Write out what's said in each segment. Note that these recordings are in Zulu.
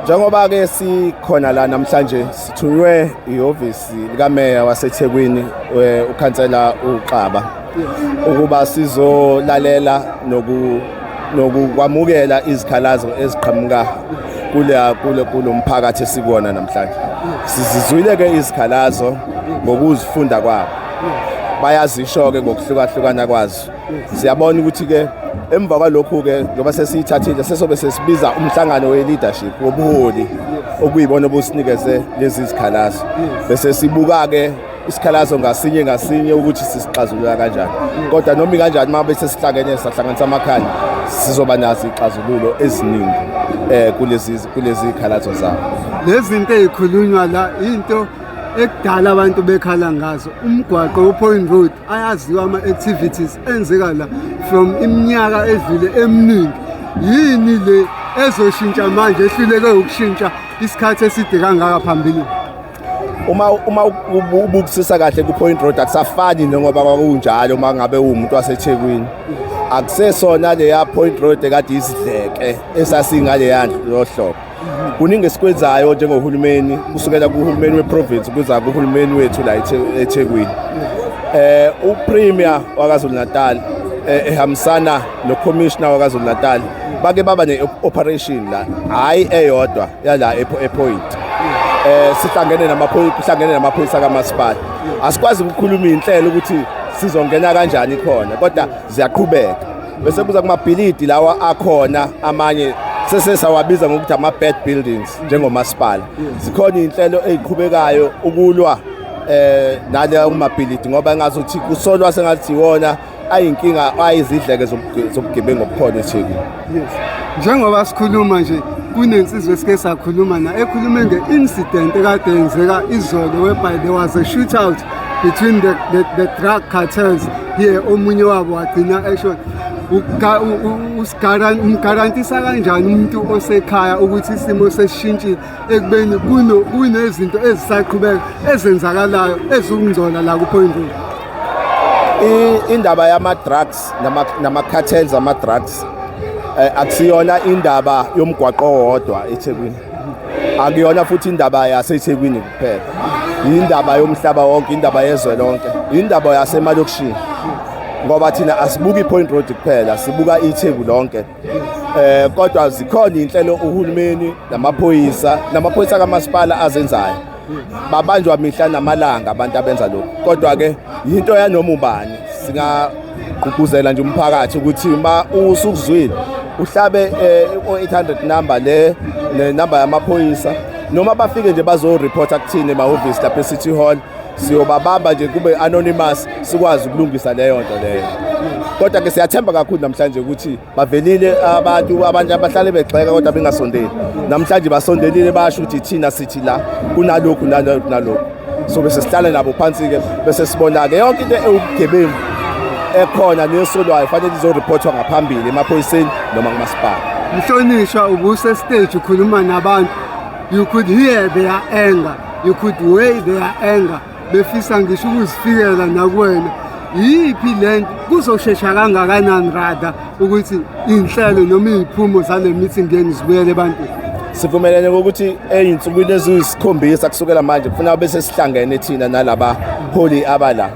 Njengoba ke sikhona la namhlanje, sithunywe ihhovisi likameya waseThekwini, ukhansela uXaba, ukuba sizolalela nokukwamukela izikhalazo eziqhamuka kule kule kulomphakathi esikuwona namhlanje. Sizizwile ke izikhalazo ngokuzifunda kwabo. Bayazisho ke ngokuhlukahlukana kwazo. Siyabona ukuthi ke emva kwalokhu ke, njengoba sesiyithathile, sesobe sesibiza umhlangano we-leadership, wobuholi okuyibona obusinikeze lezi zikhalazo, bese sibuka ke isikhalazo ngasinye ngasinye ukuthi sisixazulula kanjani. Kodwa noma kanjani, uma bese sihlangene sahlanganisa amakhanda, sizoba nazo ixazululo eziningi kulezi zikhalazo zabo. Lezi zinto ey'khulunywa la, into ekudala abantu bekhala ngazo, umgwaqo uPoint Road, ayaziwa ama-activities enzeka la from iminyaka edlule eminingi. Yini le ezoshintsha manje ehluleke ukushintsha isikhathi eside kangaka phambilini? Uma ubukisisa kahle ku-Point Road, akusafani njengoba kwakunjalo. Uma ngabe uwumuntu waseThekwini, akusesona leya Point Road ekade isidleke esasingaleya lohlobo. Kuningi esikwenzayo njengohulumeni, kusukela kuhulumeni weprovince kuza kuhulumeni wethu la eThekwini. Upremier waKwaZulu Natal ehambisana nocommissioner waKwaZulu Natal bake baba ne-operation la, hayi eyodwa yala ePoint. Sihlangene namaphoyisa, kuhlangene namaphoyisa kamasipala. Asikwazi ukukhuluma inhlelo ukuthi sizongena kanjani khona, kodwa ziyaqhubeka. Bese kuza kumabhilidi lawa akhona, amanye sesesawabiza ngokuthi ama-bad buildings. Njengomasipala, zikhona iy'nhlelo ey'qhubekayo ukulwa nale kumabhilidi, ngoba engazuthi kusolwa sengathi iwona ayinkinga, ayizidleke zobugebengu obukhona eThekwini. Yes, njengoba sikhuluma nje, kunensizwa esike sakhuluma na ekhulume nge-incident ekade yenzeka izolo, whereby there was a shootout between the drug cartels here, omunye wabo wagcina eshona. Umgarantisa kanjani umuntu osekhaya ukuthi isimo sesishintshile, ekubeni kunezinto ezisaqhubeka ezenzakalayo ezikungcola la ku-Point Road? Indaba yama-drugs nama-cartels ama-drugs akusiyona indaba yomgwaqo owodwa eThekwini, akuyona futhi indaba yaseThekwini kuphela. Indaba yomhlaba wonke, indaba yezwe lonke, indaba yasemalokishini, ngoba thina asibuki i-Point Road kuphela, sibuka iTheku lonke. Kodwa zikhona inhlelo uhulumeni namaphoyisa kamasipala azenzayo. Babanjwa mihla namalanga abantu abenza lokhu, kodwa ke yinto yanoma ubani. Singagqugquzela nje umphakathi ukuthi uma usukuzwile, uhlabe o-800 number le number yamaphoyisa, noma bafike nje bazoreporta kuthina emahhovisi lapha e-City Hall. Siyobabamba nje kube anonymous, sikwazi ukulungisa leyo nto leyo. Kodwa ke siyathemba kakhulu namhlanje ukuthi bavelile abantu abahlale begxeka kodwa bengasondeli. Namhlanje basondelile, basho ukuthi thina sithi la kunalokhu nalokhu nalokhu. So bese sihlala nabo phansi-ke, bese sibona-ke yonke into ewubugebengu ekhona nesolwayo fanele izoreportwa ngaphambili emaphoyiseni noma kumasipala. Mhlonishwa, ubuse-stage ukhuluma nabantu, you could hear their anger, you could weigh their anger, befisa ngisho ukuzifikela nakuwena. Yiphi lento kuzoshesha kangakanani rather ukuthi iy'nhlelo noma iy'phumo zale meeting yenu zibuyele ebantwini? Sivumelene ngokuthi ey'nsukwini eziyisikhombisa kusukela manje kufuna bese sihlangene thina nalaba holi abala,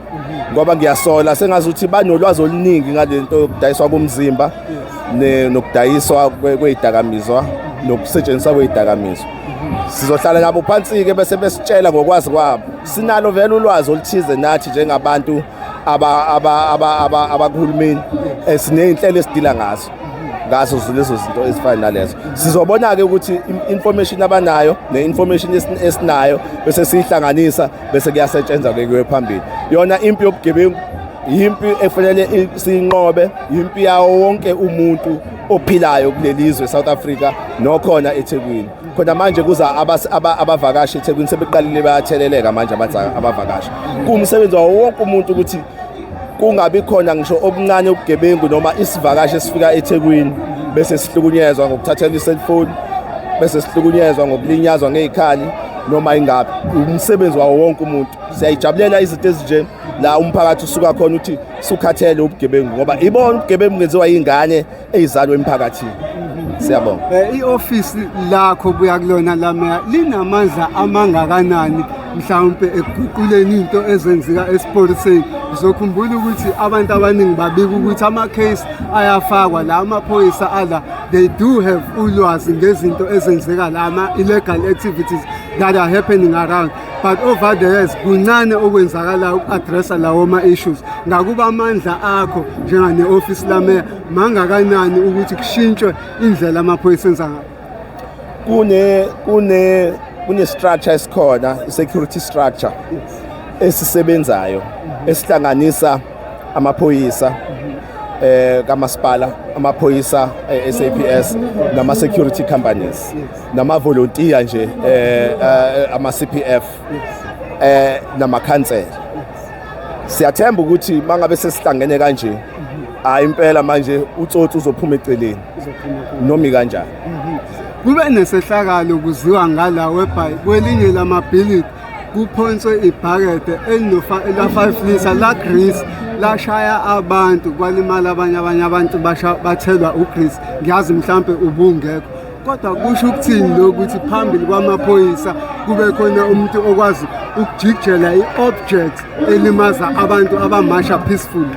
ngoba ngiyasola sengazuthi banolwazi oluningi ngale nto yokudayiswa komzimba nokudayiswa kwey'dakamizwa nokusetshenziswa kwey'dakamizwa. Sizohlala nabo phansi-ke, bese besitshela ngokwazi kwabo. Sinalo vele ulwazi oluthize nathi njengabantu abakuhulumeni, siney'nhlelo esidila ngazo lezo zinto ezifana nalezo. Sizobona-ke ukuthi information abanayo ne-information esinayo, bese siyihlanganisa, bese kuyasetshenzwa-ke kuye phambili. Yona impi yobugebengu yimpi efanele siyinqobe, yimpi yawo wonke umuntu ophilayo kuleli zwe, South Africa, nokhona eThekwini. Khona manje kuza abavakashi eThekwini, sebeqalile bayatheleleka manje abavakashi. Kuwumsebenzi wawo wonke umuntu ukuthi kungabi khona ngisho obuncane ubugebengu noma isivakashi esifika eThekwini bese sihlukunyezwa ngokuthathelwa i-cellphone, bese sihlukunyezwa ngokulinyazwa ngey'khali noma ingaphi. Umsebenzi wawo wonke umuntu. Siyayijabulela izinto ezinje la umphakathi usuka khona uthi sukhathele ubugebengu, ngoba ibona ubugebengu kungenziwa yingane eyizalwe emphakathini. Siyabonga. I-ofisi lakho buya kulona lameya linamandla amangakanani mhlawumpe ekuguquleni into ezenzeka esipholiseni? Uzokhumbula ukuthi abantu abaningi babika ukuthi ama-case ayafakwa la, amaphoyisa ala, they do have ulwazi ngezinto ezenzeka la, ama-illegal activities that are happening around, but over the years kuncane okwenzakalayo uku-addressa lawo ma-issues. Ngakuba amandla akho njengane-ofisi lameya mangakanani ukuthi kushintshwe indlela amaphoyisa enza ngayo? Kune structure esikhona, security structure esisebenzayo esihlanganisa amaphoyisa kamasipala, amaphoyisa SAPS, nama security companies, nama volunteer nje, ama CPF, namakhansela. Siyathemba ukuthi mangabe sesihlangene kanje, hayi impela manje utsotsi uzophuma eceleni noma kanjani. Kube nesehlakalo kuziwa ngala webhayi kwelinye lamabhilidi, kuphonswe ibhakede la-5 litre la grease, lashaya abantu, kwalimala abanye abantu, bathelwa ugrease. Ngiyazi mhlampe ubungekho, kodwa kusho ukuthini lokuthi phambili kwamaphoyisa kube khona umuntu okwazi ukujikijela i-object elimaza abantu abamasha peacefully?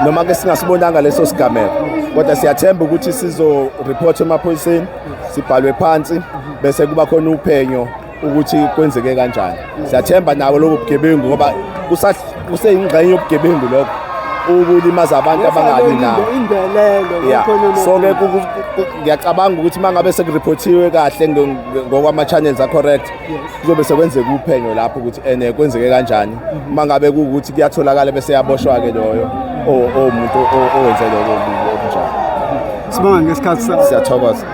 Noma ke singasibonanga leso sigameko, kodwa siyathemba ukuthi sizo report emaphoyiseni, sibhalwe phansi, bese kuba khona uphenyo ukuthi kwenzeke kanjani. Siyathemba nawo lobo bugebengu, ngoba kuseyingxenye yobugebengu lokho, ukulimaza abantu abangabi nawo. Indelelo. Yeah, so ke ngiyacabanga ukuthi mangabe sekureportiwe kahle ngokwama channels a correct, kuzobe sekwenzeka uphenyo lapho ukuthi ene kwenzeke kanjani. Mangabe kuwukuthi kuyatholakala, bese yaboshwa ke loyo omuntu owenze lokho okunjalo. Sibonga ngesikhathi sakho. Siyathokoza.